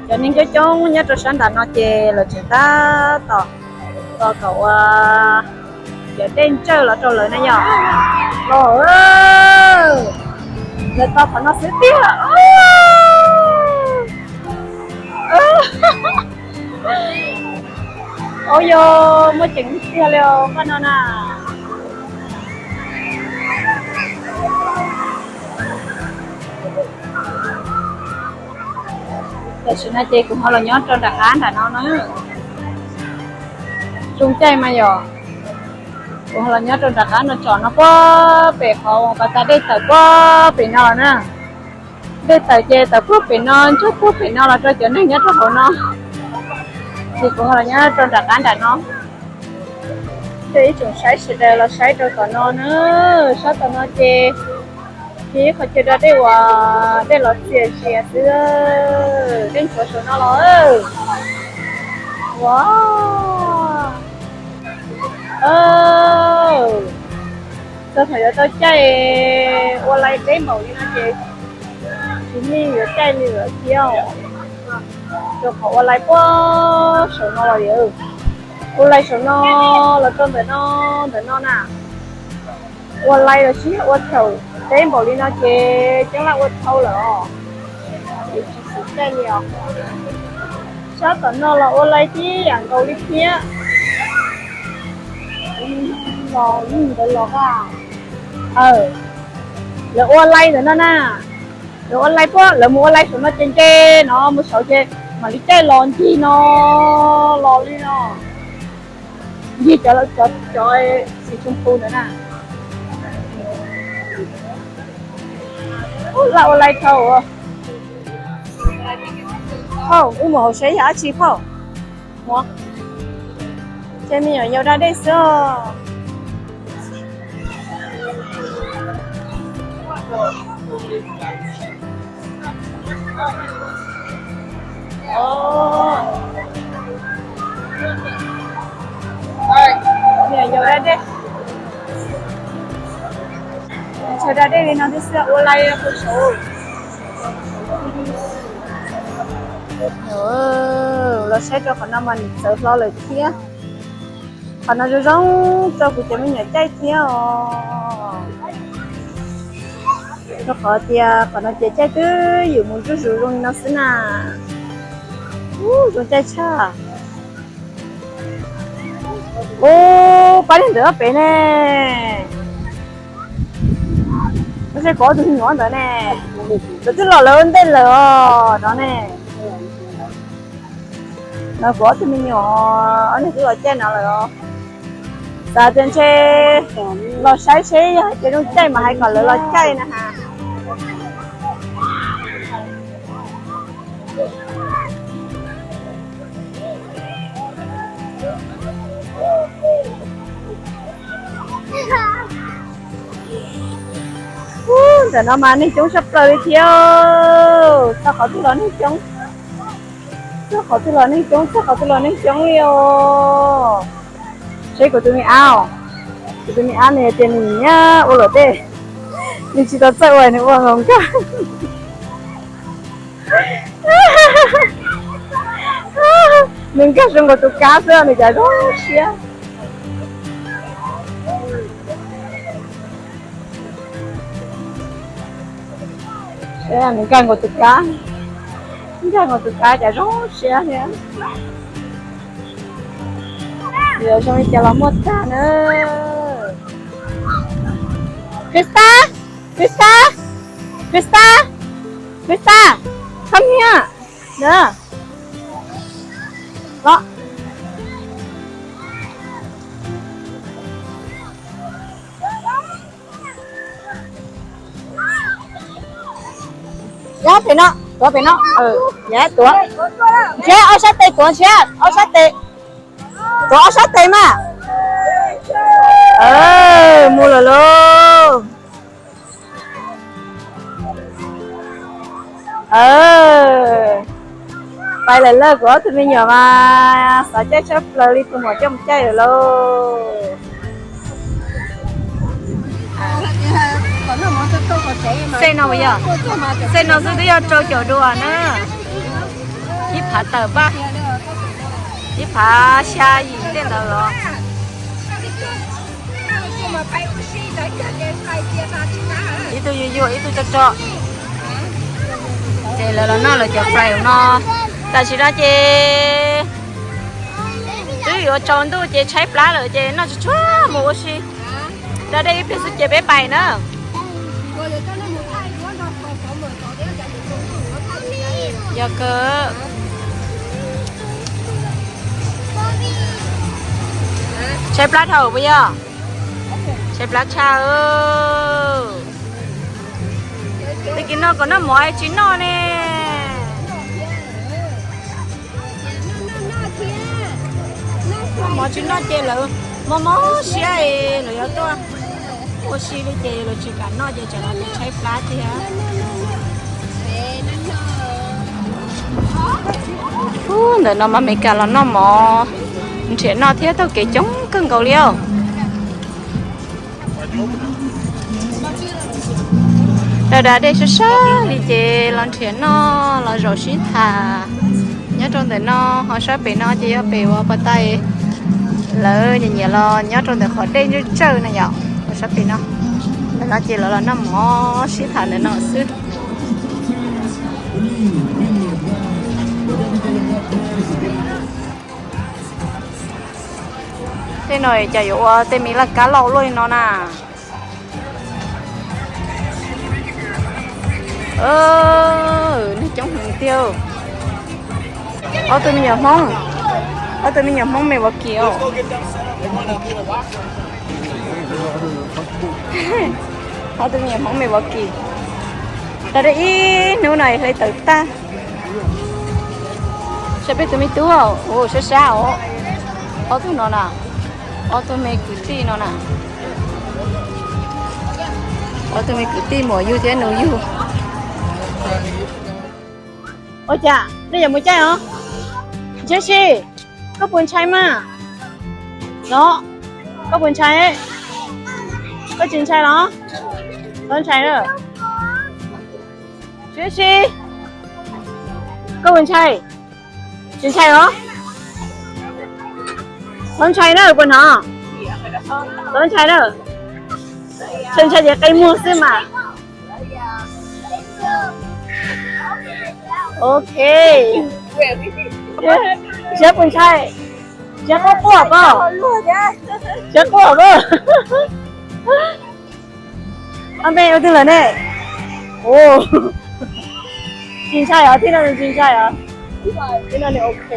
Cov neeg coob coob nyob rau sab nram no ces lawv tseem tab tom tos kom ua cov dej ntsawj los rau lawv na yom. Los, lawv tos qhov no xwb tiag. Ua yog muaj ceem tiag li os pab no na. Tam sim no ces kuv ho los nyob rau nram qab nram no na. Zoo caij mas yom. Kuv ho los nyob rau nram qab no, tsom no puag pem qhov uas pas tas dej tawm puag pem no los na. Dej tawm ces tawm puag pem no, ntsawj puag pem no los rau cov neeg nyob rau hauv no. Ces kuv ho los nyob rau nram qab nram no. Ces ib tsoom saib sawv daws los saib rau tom no na. Sab tom no ces ib qhov chaw da dej uas dej los txias zias xwb, dej ntxhuav saum no los. Ua, txog thaum yuav tau caij ua lais deb npaum li no ces tsis yeej yuav caij li lawm thiab. Rau qhov ua lais puag saum no los, ua lais saum no los rau ntawm no, ntawm no na. Ua lais los tsis yog ua thaum deb npaum li no ces coob laj ua dhau lawm os. Ces tsis xav caij li os. Sab tom no los ua lais tib yam nkaus li thiab. Los ntawd los a, lawv ua lais ntawm no na. Lawv ua lais puag, lawv mus ua lais saum no ces nce no mus saud ces mam li caij los ncig no los li no. Ncig cov, cov, cov xim tsoo phu ntawd na. Ua lais, ua lais dhau. Phauj, wb mus hauv seb yog dab tsi phauj. Ces me nyuam yaus da dej xwb os. Me nyuam yaus da dej. Sawv da dej li no twb xwb ua lais puag saud. Los saib rau qhov no mas nws txawv hlo lawm thiab. Qhov no zoo zoo rau kuv cov me nyuam caij thiab os. Rau qhov tias qhov no ces caij twb ywm mus zuj zus zoo li no xwb na. Ub, zoo caij tshaj. Ub, pab niag ntawd ob pem ne. Lub seb kuv ob tug me nyuam ntawd ne. Lawv twb los lawv ntej lawm os no ne. No kuv ob tug me nyuam, ob niag twb los caij no lawm os. Xav tias ntshe los saib seb yog hais tias zoo caij mas hais kom lawv los caij na has. Ub, ntawm no mas neeg coob tshaj plaws li thiab. Txog qhov twg los neeg coob. Txog qhov twg los neeg coob, txog qhov twg los neeg coob li os. Seb kuv tus me ab, kuv tus me ab nws tias nws nyiam ua luam dej, nws tsis tau txawj ua nws ua nkaus nkag. Nws nkag zoo nkaus tus kab xwb nws cas zoo siab. Nws nkag nkaus tus kab, nkag nkaus tus kab cas zoo siab thiab. Yuav zoo li cas los muaj tag na. Krista, Krista, Krista, Krista, come here. Yog pem no, tuav pem no, yog tuav. Nrhiav ob sab tes tuav, nrhiav ob sab tes, tuav ob sab tes mas. Mus lawm lauj. Pais lawm lauj, kuv ob tug me nyuam mas xav caij tshaj plaws li tus muam coj mus caij lawm lauj. Xej no, xej no xwb twb yog rau caum dua na. Ib phav tawm pab, ib phav xya yim tej ntawd los. Ib tug yuag yuag, ib tug tso tso. Ces lawv los noj lawv cov fry no. Tam sim no ces twb yuav tsaus ntuj ces tshaib plab lawm ces noj tsuag tsuag mus ua si. Da dej ib pliag xwb ces peb pais na. Yog kawg. Tshaib plab dhau puas yog? Tshaib plab tshaj. Tag kis no kom noj mov tsis noj ne. Noj mov tsis noj ces lawv mob mob siab es lawv yuav tuaj ua si li ces lawv tsis kam noj ces tsam no ces tshaib plab tiag. Ub, ntawm no mas Meskas los noj mov nrhiav noj thiab taug kev coob kawg nkaus li os. Raws da dej sab sab li ces los nrhiav noj los zaum sib tham nyob rau ntawm no. Ho sab pem no ces yog pem uas pas tais lawv nyiam nyiam los nyob rau ntawm qhov dej ntsawj ntsawj na yom. Ho sab pem no, ntawm no ces lawv los noj mov sib tham ntawm no xwb. Tej no cas yuav ua tej me laj kab loj luaj li no na. Neeg coob heev tiag. Ob tug me nyuam Hmoob, ob tug me nyuam Hmoob me Vab Kis os. Ob tug me nyuam Hmoob me Vab Kis. Tau da ib hnub no hle tawm tag. Saib peb tus me tub, ua sab sab os. Ob tug no na, ob tug me kwv tij no na. Ob tug me kwv tij muam yug thiab nus yug. Ua cas nej yuav mus caij os? Ntshai si, koj puas ntshai mas? Los, koj puas ntshai? Koj tsis ntshai los? Txhob ntshai na. Ntshai si, koj puas ntshai? Tsis ntshai os? Txhob ntshai na, puas hnov? Txhob ntshai na. Ntshai ntshai ces qe muag xwb mas. Ok. Siab puas ntshai? Siab quaj quaj pob? Siab quaj pob? Ob peb ua twg lawm ne? Tsis ntshai os, tib no tsis ntshai os. Tib no nws ok.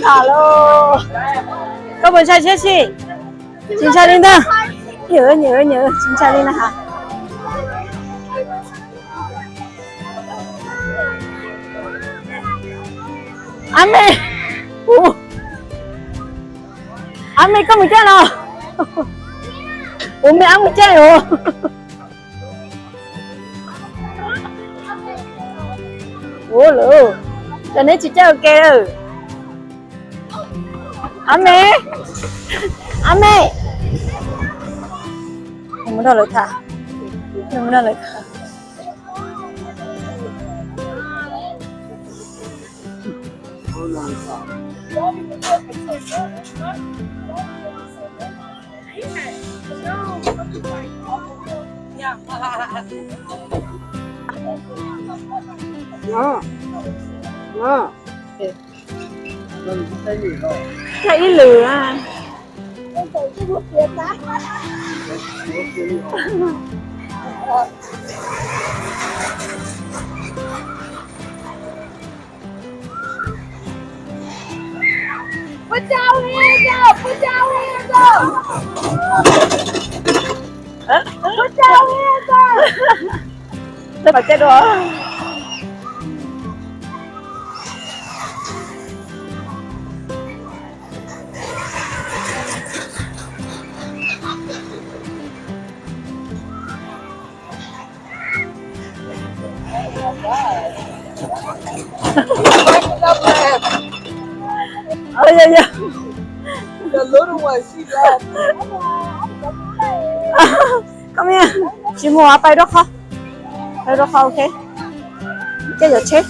Tham los. Koj puas ntshai siab si? Tsis ntshai li ntag. Nyiam nyiam nyiam, tsis ntshai li na has. Ab me, ab me koj mus caij los? Ua me ab mus caij os. Ua lawm, cas neb tsis caij ua ke lawm? Ab me, ab me, mus nrog lawv tham, mus nrog lawv tham. Caij ib lwm a. Peb pais caij dua. Ua yog yog. Koj me, tsis mus, pais rau qhov, pais rau qhov, ok. Caij yuav tsheb.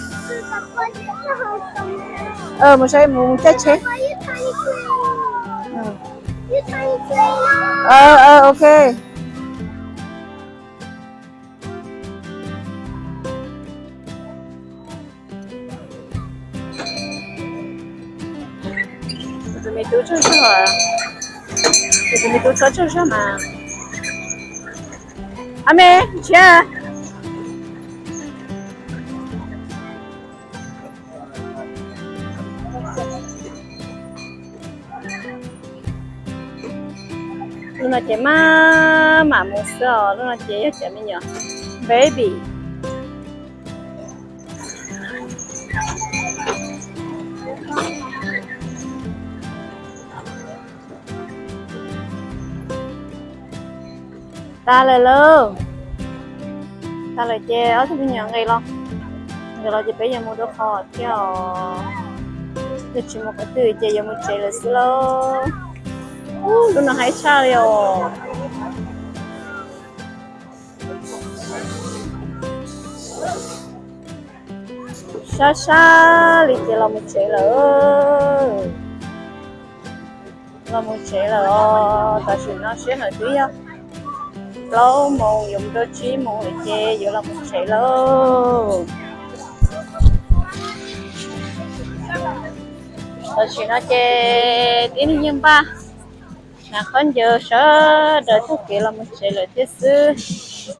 Mus saib, mus caij tsheb. Ok. Tus me tub tsaug zog, tus me tub txhob tsaug zog mas. A me, nrhiav. Lub no ces maj mam mus xwb os, lub no ces yog cov me nyuam baby. Tas lawm lauj. Tas lawm ces ob tug me nyuam nqis los, nqis los ces peb yuav mus rau qhov thiab os. Yog tsis mus qhov twg ces yuav mus tsev lawm xwb lauj. Ub, lub no haib tshaj li os. Sab sab li ces los mus tsev lawm. Los mus tsev lawm os. Tam sim no sij hawm twb yog plaub moos yuav mus rau tsib moos lawm ces yuav los mus tsev lauj. Tam sim no ces tib neeg yeej npaj hnav khaub ncaws sawv daws taug kev los mus tsev lawm thiab xwb.